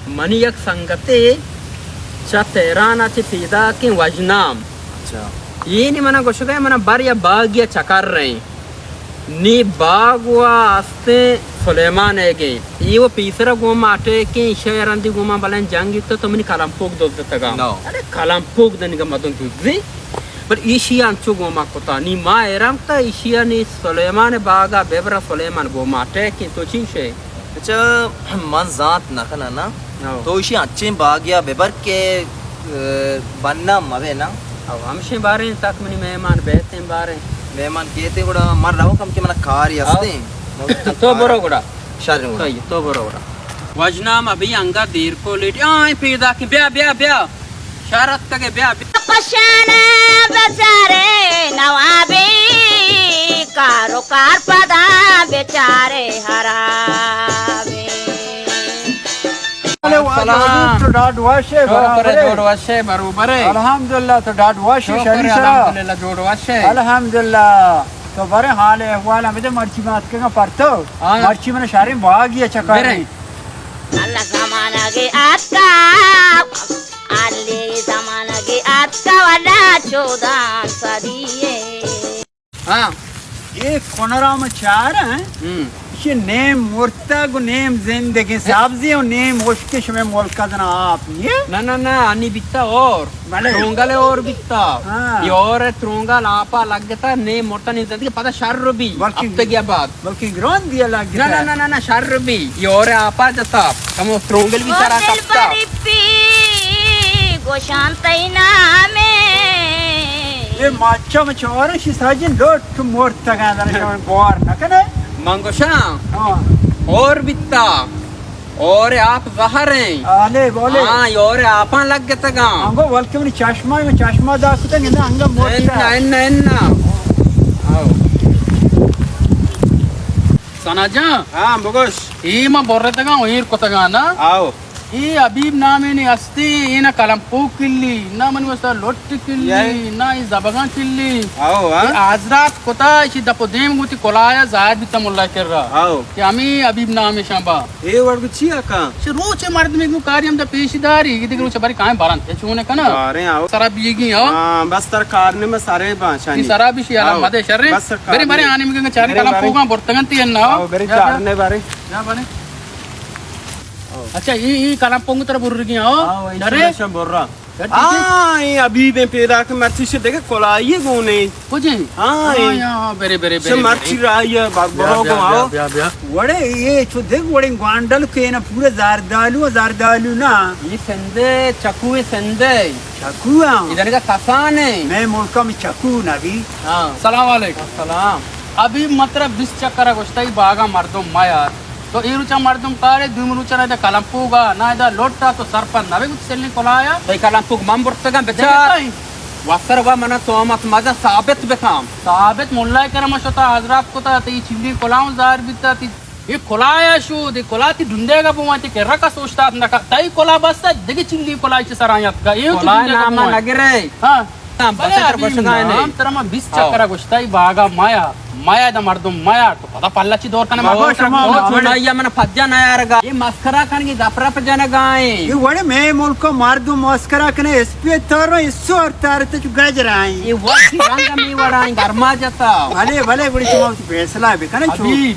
منی یک سنگتے چہ تہران ءَ چہ پیداکیں وژنام۔ اچھا۔ اے نی منا گوشگا ایں، منا بر یا باگی ءَ چکر رہیں۔ نی باگ و استیں سلیمان ایگیں۔ اے و پیسرا گوما اٹیکیں، ایشی ءَ رندی گوما بلائیں جنگ بیتہ، تو منی کلمپوک دزتگا۔ نو۔ ارے کلمپوک دنگا مدن دزی۔ بل ایشی ءَ انچو گوما کتا۔ نی ما حیران کتا، ایشی ءَ نی سلیمان باگا ببرا، سلیمان گوما اٹیکیں، تو چی شے؟ اچھا، من زانت نہ کناں نا۔ ہو۔ تو ایشی انچیں باگیا ببر کہ، اه، بننا مبے نا۔ او ہمشیں باریں تک منی مہمان بیتیں باریں۔ مہمان کیتیں گڑا من رو کم کہ منا کاری ہو۔ ہستیں۔ تو برو گڑا۔ شر گڑا۔ تو برو گڑا۔ وژنام ابھی انگا دیر کو لیٹ۔ آئیں پیدا کی۔ بیا، بیا، بیا۔ شہر اتکگے، بیا، بیا۔ پشانا بچارے نوابی، کارو کار پدا بچارے حرابی۔ السلام۔ تو ڈاڈ واشے، شکر ہے، برابر ہے۔ جوڑ واشے، بروبر ہے۔ الحمدللہ، تو ڈاڈ واشے، شکر ہے، شری سرا۔ الحمدللہ، جوڑ واشے۔ الحمدللہ۔ تو برے حال احوال ہمیں دے، مرچی مات کے پرتو۔ ہاں۔ مرچی من شاریں باگی اچھا کر۔ برے۔ اللہ زمانگے آتکا، علی زمانگے آتکا ولا چودان صدیے۔ ہاں۔ اے کنرام چار ہیں۔ ہم۔ یہ نیم مرتگ و نیم زندگیں، سبزی و نیم ہشکش میں ملک دنا آپ یہ۔ نہ، نہ، نہ، انی بیتا اور۔ بلے۔ ترونگل اور بیتا۔ ہاں۔ یہ اور ترونگل آپا لگتا، نیم مرتا نیم زندگی، پدا شر بی۔ بلکہ ہفتگی بعد۔ بلکیں گران دیا لگتا۔ نہ، نہ، نہ، نہ، نہ، شر بی۔ یور آپا جتا۔ کمو ترونگل بی سرا کپتا۔ بری پی گوشان تئی نامے۔ اے ماچا مچوارا شی ساجن لوٹ مرتگا در شمن گوار نہ کنے۔ من گوشاں۔ ہاں۔ اور بیتا۔ اور آپ زہر ہیں۔ آلے بولے۔ ہاں، یور آپاں لگ گتگاں۔ انگو بلکہ منی چشمہ، میں چشمہ دا کتگ، نہ انگا موٹا۔ انا، انا، انا۔ آؤ۔ ثنا جان۔ ہاں، بگوش۔ اے ما برتگاں، ایر کتگاں نا۔ آؤ۔ اے حبیب نامے نے استے، اے نہ کلمپوک کلی، نہ منی واسطہ لٹ کلی، نہ اے زبگاں کلی۔ آؤ، ہاں۔ اے آزرات کتا، اشی دپ و دیم گوتی کلایا ظاہر بیتا ملا کرا۔ آؤ۔ کہ ہمیں حبیب نامے شان با۔ اے وڑ گو چیا کاں؟ چہ روچے مردمے گوں کاری ہم دا پیش داری، اے دگہ روچے بری کائیں باران تے چونے کنا؟ باریں آؤ۔ سرا بیگی آؤ۔ ہاں، بس تر کار نے میں سرے بانشانی۔ سرا بھی شی عالم مدے شرے۔ بس سر کار برے، برے نے۔ آنے مگے چارے برے، کلام برے۔ پوگاں برتگن تی انا۔ آؤ، برے بیا، بیا۔ چارنے برے۔ بیا برے۔ آؤ۔ اچھا، ای، ای کلام پونگ تر برگی آؤ۔ آؤ، ڈرے؟ انشاءاللہ شم برا۔ ہاں، اے حبیب ایں پیداک مرچی شے دگہ کلائی گونے۔ کجے؟ ہاں، ہاں، اے۔ ہاں، برے، برے، برے، شے برے۔ مرچی رائی بر-، بیا، برو بیا، گو بیا، آؤ۔ بیا، بیا۔ وڑے، اے چو دگہ وڑے گوانڈل کینا پورا زردالو، زردالو نا۔ اے سندے، چکو ایں سندے۔ چکو ہاں۔ ادھر کا کسان ہے۔ میں ملکا میں چکو نبی۔ ہاں۔ سلام علیکم۔ السلام۔ ابھی مطلب بیست چکر گوشتا ای باغا مردم میار۔ تو اے روچا مردم کارے، دومی روچا نہ ادا کلمپوگا، نہ ادا لوٹا، تو سرپد نہ بے گوتی سلیں کلایا۔ تئی کلمپوگ من برتگاں بچار۔ وسر وا منا تومت مزہ ثابت بکام۔ ثابت ملا کرم شتا، حضرات کتا، تئی چلی کلاؤں ظاہر بیتا، تی اے کلایا شو، دے کلا تی ڈندے گا بوان، تی کرا کس اوشتات نہ کا، تئی کلا بستا، دگہ چلی کلا چ سرایت کا، اے کلا نام نگرے۔ ہاں۔ ہاں، بلے بس اتر ابھی گوشگا ہے نام نہیں۔ ترا ما بیست چکر گوشتا، ای باغا مایا، مایا دا مردم مایا، تو پدا پلا چی دور کنے مردم۔ شما تو چونایا من پجا نیارگا۔ یہ مسکرا کنگی گپ رپ جنگا ہیں۔ یہ وڑے میں ملک مردم مسکرا کنے، اسپیت تار، اسور تار، تو چو گجرائیں۔ یہ وقتی رنگ می وڑائیں، گرما جتا۔ بھلے، بھلے، گڑی شما فیصلہ بکنے چو۔ ابھی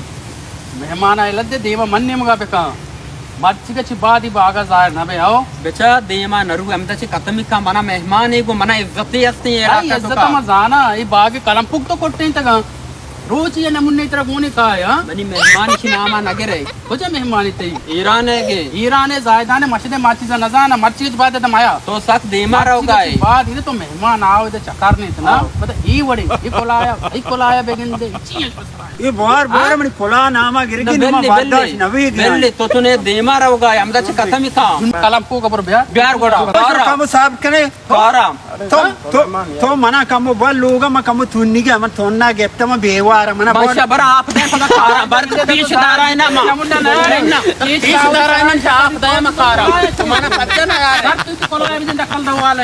مہمان آئے لدے دیما من نیمگا بکاں۔ مرچیگا چی بعد ای باغا ظاہر نہ بے، ہو؟ بچا دیما نرو، ہمدا چی ختمی کا، منا مہمانے گو، منا عزتے ہستیں اے علاقہ تو کا۔ عزت ما زانا، ای باغ کلمپوک تو کٹیں تگا۔ روچ یہ نمونے ترا گونے کا یا؟ منی مہمان چی ناما نگرے۔ کجا مہمانی تئی؟ ایران ہے گے۔ ایران ہے، زاہدان ہے، مشدے ما چیزا نزانا، مرچی چی بعد دم آیا۔ تو سک دیما رو گائے۔ بعد ای تو مہمان آو دے چکر نہیں تنا۔ پتہ ای وڑے، ای کلایا، ای کلایا بگندے، چی ہے؟ اے بار بار منی کلا ناما گرگی نما برداشت نہ بیگی۔ بلے تو تو نے دیما روگا، ہمدا چہ ختم تھا۔ کلمپوک بر بیار۔ بیار گوڑا۔ بس کم صاحب کنے۔ کارا۔ تو، تو، تو منا کم بل لوگا، من کم تونی گیا، من تونا گپتا، من بیوار، منا باشا برا آپ دے پدا کارا، بر پیش دارا ہے نا ما۔ پیش دارا ہے نا، آپ دے ما کارا۔ تو منا پتہ نہ یار۔ تو کلا بھی دکل دوالا۔